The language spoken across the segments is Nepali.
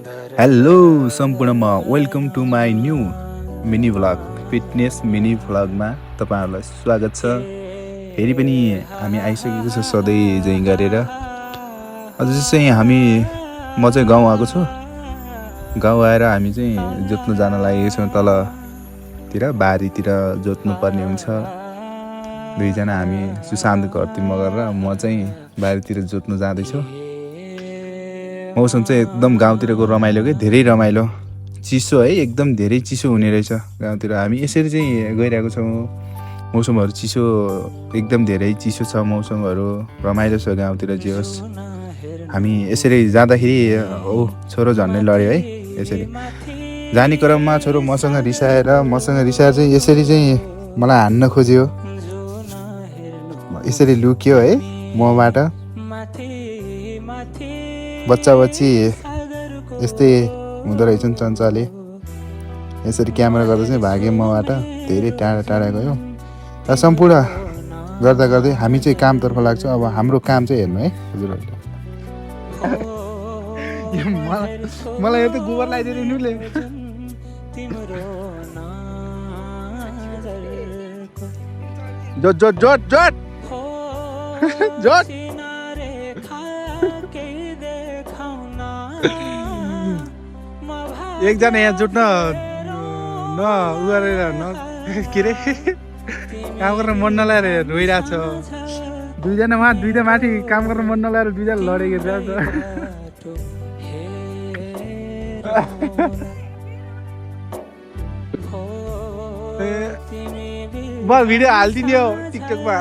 हेलो सम्पूर्णमा welcome to my new mini vlog fitness mini भ्लगमा तपाईँहरूलाई स्वागत छ। फेरि पनि हामी आइसकेको छ सधैँ चाहिँ गरेर। अझ चाहिँ म चाहिँ गाउँ आएको छु। गाउँ आएर हामी चाहिँ जोत्नु जान लागेको छौँ। तलतिर बारीतिर जोत्नु पर्ने हुन्छ। दुईजना हामी सुशान्त घरतिर मगर र म चाहिँ बारीतिर जोत्नु जाँदैछु। मौसम चाहिँ एकदम गाउँतिरको रमाइलो के धेरै रमाइलो चिसो है, एकदम धेरै चिसो हुने रहेछ गाउँतिर। हामी यसरी चाहिँ गइरहेको छौँ। मौसमहरू चिसो, एकदम धेरै चिसो छ मौसमहरू, रमाइलो छ गाउँतिर जे होस्। हामी यसरी जाँदाखेरि छोरो झन्नै लड्यो है। यसरी जाने क्रममा छोरो मसँग रिसाएर चाहिँ यसरी चाहिँ मलाई हान्न खोज्यो। यसरी लुक्यो है मबाट। बच्चा बच्ची यस्तै हुँदो रहेछन् चञ्चले। यसरी क्यामेरा गर्दा चाहिँ भाग्यो मबाट, धेरै टाढा टाढा गयो। र सम्पूर्ण गर्दा गर्दै हामी चाहिँ कामतर्फ लाग्छौँ। अब हाम्रो काम चाहिँ हेर्नु है हजुरहरूले। मलाई यो त गोबर लगाइदिनु नुले। जोट जोट जोट जोट जोट। एकजना यहाँ जुट्न उ गरेर के अरे काम गर्न मन नलाएर रोइरहेको छ। दुईटा माथि काम गर्न मन नलाएर दुईजना लडेको छ। म भिडियो हालिदिने हो टिकटकमा।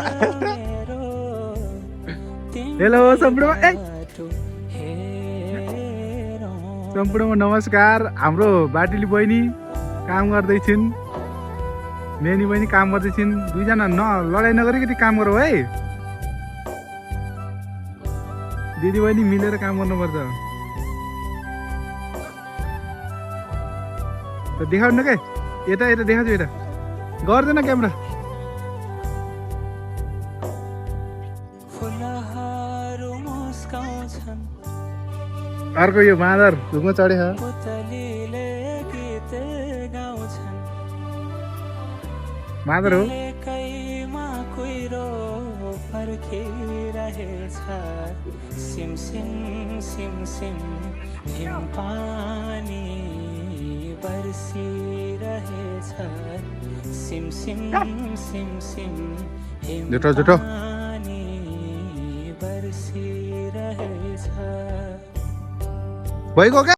हेलो सम्पूर्णमा नमस्कार। हाम्रो बाटुली बहिनी काम गर्दैछिन्, मेनी बहिनी काम गर्दैछिन्। दुईजना लडाइँ नगरिकति काम गरौँ है। दिदी बहिनी मिलेर काम गर्नुपर्छ। देखाउनु न के, यता यता देखाउँछु, यता गर्दैन क्यामेरा। अर्को यो बाँदर ढुङ्गो चढे बाँदर हो। जुटो जुटो भइगयो क्या।